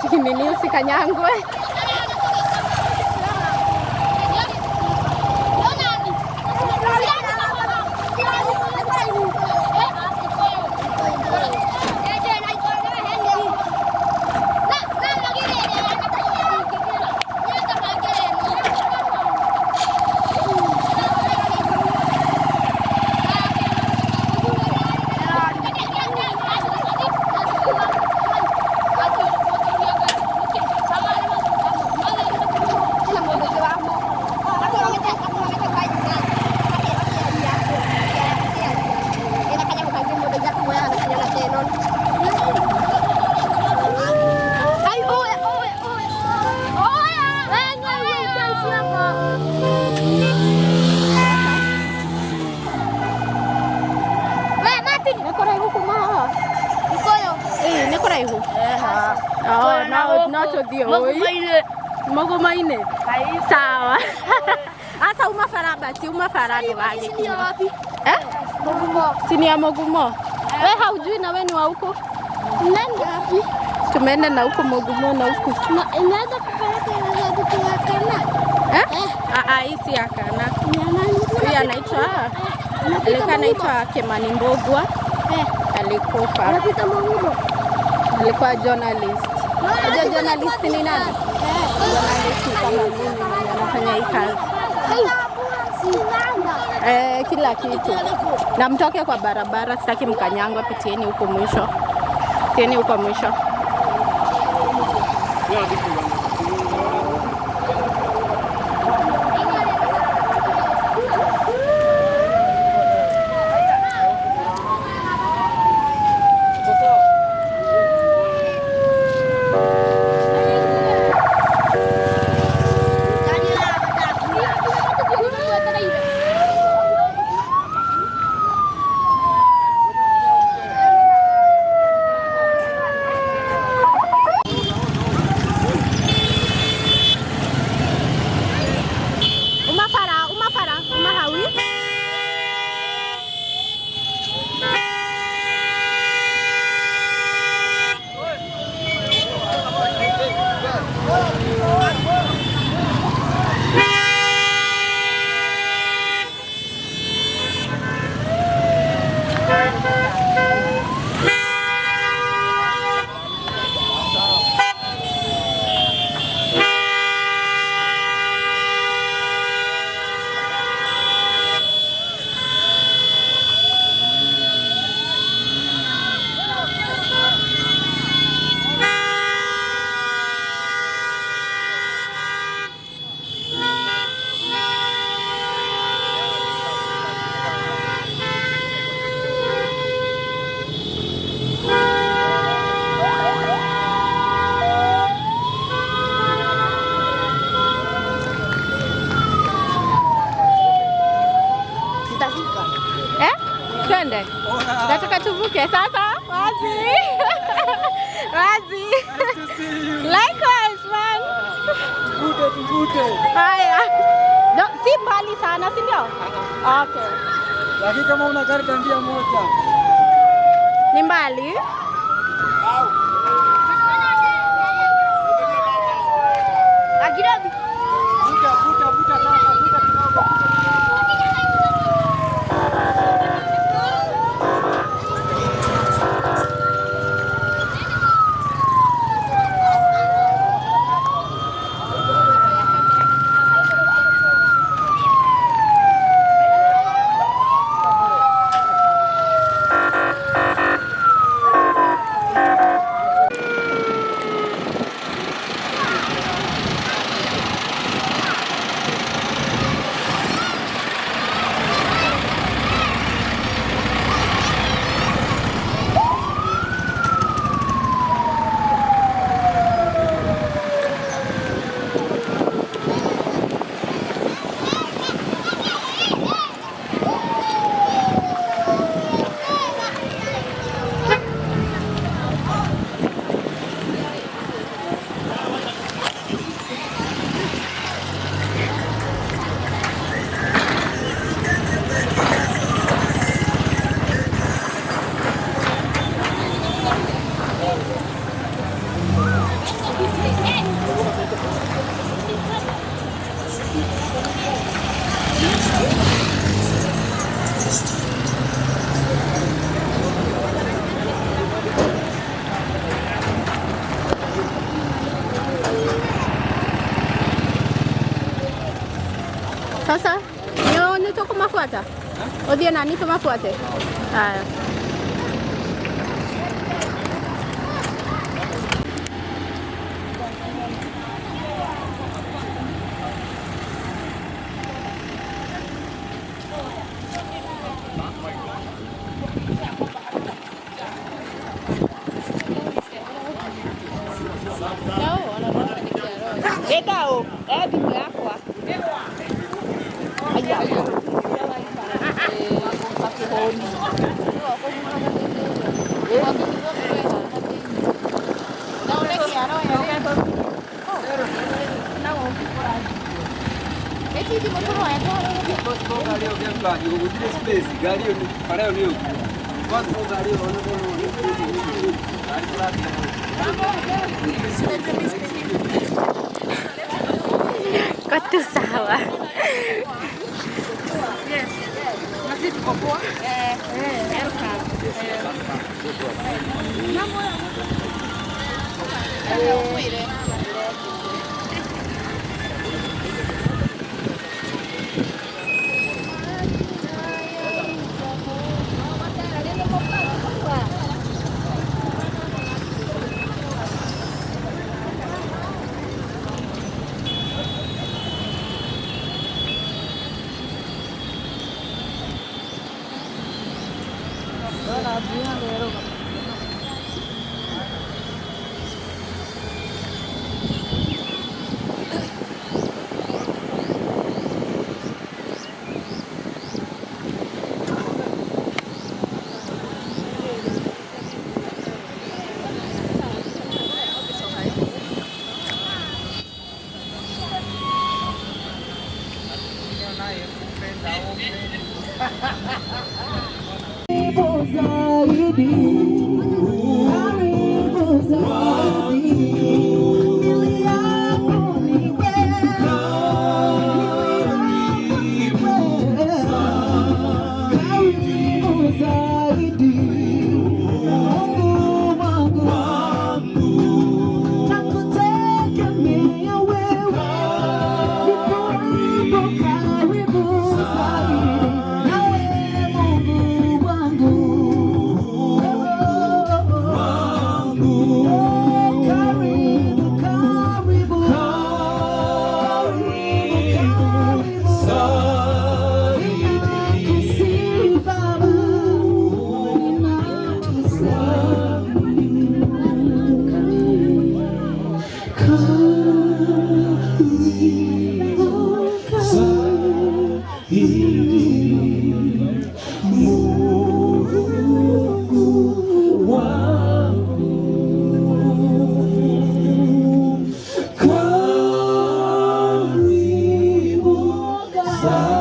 Usinini, usikanyangwe. Nĩ kũraihu kuma haha? Ĩĩ, nĩ kũraihu. Oh, no no tũthiĩ ũi. Mũgumo-inĩ. Sawa. Asa uma bara basi, uma bara ndũgagĩkinye. Eh? Si ni ya Mugumo. We haujui na we ni wa huko? Tumeenda na huko Mugumo na huko. Eh? Ah, ah, hii si ya Kana. Huyu anaitwa alikuwa anaitwa Kimani Mbugua. Alikufa. Alikuwa journalist. Unajua journalist ni nani? Journalist ni kama mimi mwenye anafanya hii kazi. Eh, kila kitu. Na mtoke kwa barabara, sitaki mkanyangwe, pitieni huko mwisho. Pitieni huko mwisho. Uma bara, uma bara, uma hawi. Eh? Twende. Nataka tuvuke sasa. Wazi. Wazi. Likewise, man. Tuvute, tuvute. Haya. No, si mbali sana, si ndio? Okay. Lakini kama una gari tambia moja. Ni mbali? Vuta, vuta, vuta sasa, vuta kidogo, vuta kidogo. Sasa nĩ tũkũmabuata ũthiĩ nani tũmabuate. Haya. Kwa sawa. Karibu.